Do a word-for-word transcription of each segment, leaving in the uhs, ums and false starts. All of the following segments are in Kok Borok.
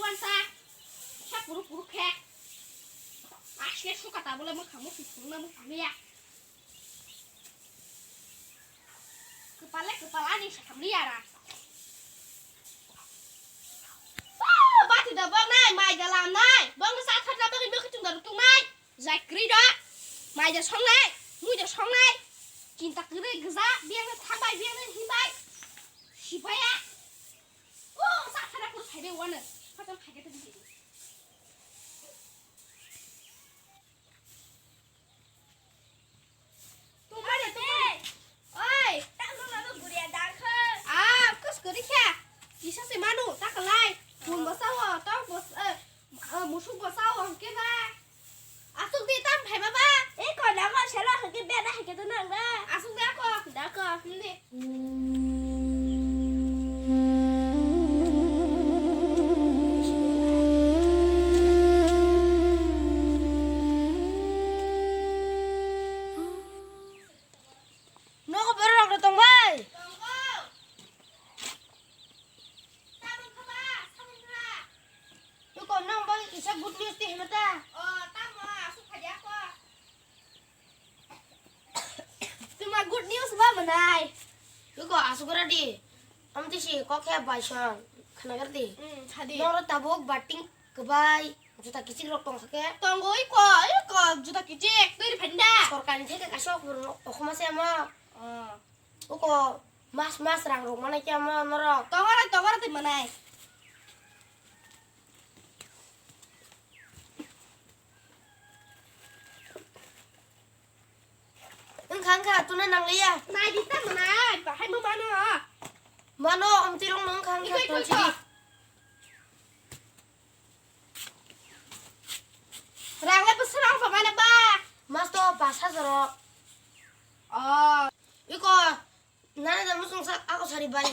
Wansa, sa puruk puruk khe. Asle suka tabule mwkhang musi phunukna musi maya. Kwpale kwpal ani sa thamli ara. Oh, bati da bong nai, mai da lam nai. Bong sa thar da bong ibo khe chung da rutung nai. Jai kri da. Mai da song nai, mui da song nai. Chinta kwrwi gwja, biyang no thambai, biyang no himbai. Sibaya. Oh, sa thara kuru phaibai wano. Phasan phaikhe to bidi. Tumani, tumani. Oi. Tamo mama guria dangkha. Ah, kus kuri kha. Kisa se manu, ta kalai. Mun basa wo, ta bas, eh, eh, musuk basa wo, hingke ba. Asuk di tam phai baba. Eh, ko na ko sela hingke be na hingke to nang na. Asuk da ko. Da ko. Hindi. Nogo borok rok tong bai. Tongo. Tabuk kha ba, samung kha. Iko nang bai kisa good news ti hima ta. O, tamo asuk kha dia ko. Tuma good news ba manai. Iko asuk ra di. Am ti si kok khe bai song khana gar di. Hmm, thadi. Noro tabuk bating kwbai juta kichik rok tong kha khe. Tongo iko, iko juta kichik twi phanda. Sorkar ni theke kaisa okhuma se amo. Oh. Uko mas mas rang rok manai khe amo norok. Tongora tongora twi manai. Wngkha wngkha tuna nangliya. Nai di ta manai bahai mo mano. Mano omtirong no wngkha wngkha tonsi. Rang le bwswk rang phamani ba? Mas to pas hajar o. Oh. Iko, nana da musung sa ako sari bai.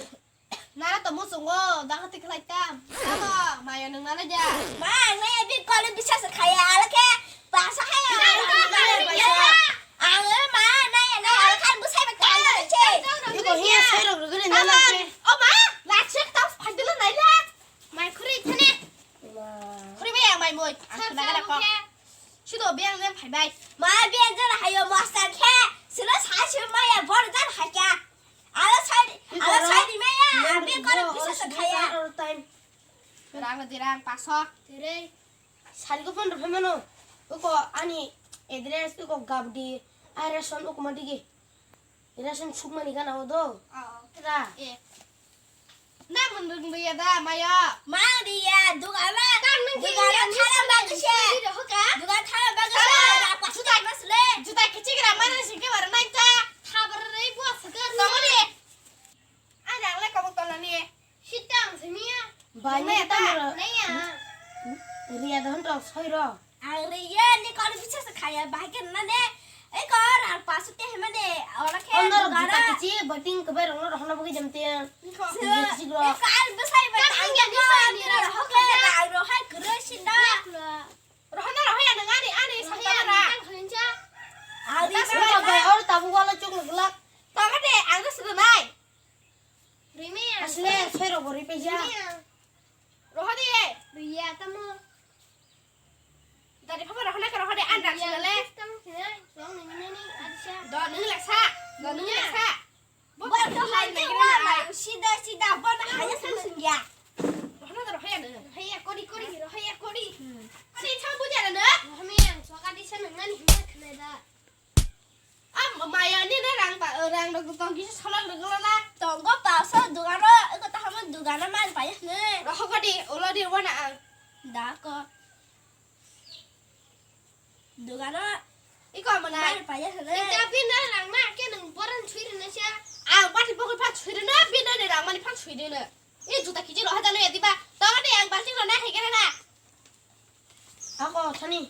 Nana to musung o, da khati khlai tam. Ano, maya nung nana ja. Ma, ang nai bi kole bisas khaya, ala khe pas ha ya. Ang ma nai nai ala khan busai ba kaya che. Iko hiya sai rok rugri nana khe. O ma, la chek ta phadilo nai la. Mai khuri thane. Khuri bai ang mai moi. Ang khna gara ko. Sudo biyang jen phai bai. Ma biyang jen hayo master khe. Silo sa si maya bor jan hakya. Alo sai, alo sai di maya. Abi kono pisa sa khaya. Rang di rang paso. Tere. Sal ko phone rw phai mano. Uko ani address uko gabdi. Ai ration uko ma digi. Ration sukmani gana o do. Oh. Tra. Eh. Na mun rung ya da maya. Ma riya duga ma. Tang nang duga ma thara bagse. Duga thara bagse. Juta masle. Juta kichik ra mana sike bar nai ta. Thabar rei bo sike. Tongore. Ai dang le kobok tolani. Sitang simiya. Bani ta mara. Naya. Riya don to soiro. Ang riya ni kol bisa se khaya bahai ke nane. Ei kor ang pasu te hemane. Ora khe. Ondor dugara. Juta kichi bating kebai rong no rohona bagi jam te. Iko. Juta kichi gro. Ei kal besai ba. Ang ya ni sai ni roho ke. Ang rohai kere sinda. Rohona rohai ang ngani ani sakta ra. Ang riya. Bai or tabu wala chuk ngelak. Tama de ang sebenai. Rimi ang. Asle soiro bori peja. Rimi ang. Rohodi ye. Riya tamo. Dari papa rohna ka rohodi an rak sila le. Tamo sila, yang ni ni ni adisa. Do nung le sa. Do nung le sa. Bo to hai ke wa na sida sida bo na haya sung sung ya. Rohna do rohaya nung. Rohaya kori kori rohaya kori. Ani chang buja na. Rohmi ang soka disa nung nani hima khna da. Am maya ni na rang ba rang rok tong kisa solok rok lo na. Tongo paso dugano eko tahamo dugano man paya ne. Rohok di ulo di wana ang. Da ko. Dugano. Iko mana. Man paya ne. Ika pin na rang na ke nung boran chui na sia. Ang pati pokol pa chui na pin na rang mani pa chui na. I juta kichi roha jalo ya diba. Tongo de ang balting lo na hai kena na. Ako thani.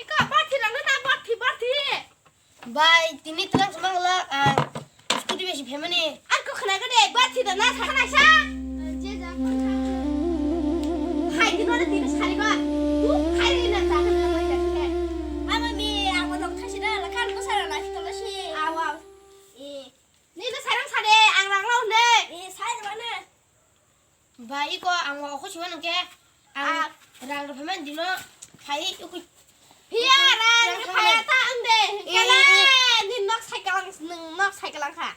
Iko bathi rang na bathi bathi. Bai tini twlang samang la ang scooty besi family. Ako khna gade bathi da na sa khna sa. Hai di no tini sari ba. Tu hai di na sa khna ba ya ke. Ama mi ang mo dong khasi da la kan mo sa la si to la si. Awa. Eh. Ba iko ang o khosima nungke ang rang rwphaimani dino phai iko. Phiya rang rwphaiya ta ang de. Kala ni nok cycle ang nung nok cycle ang kha.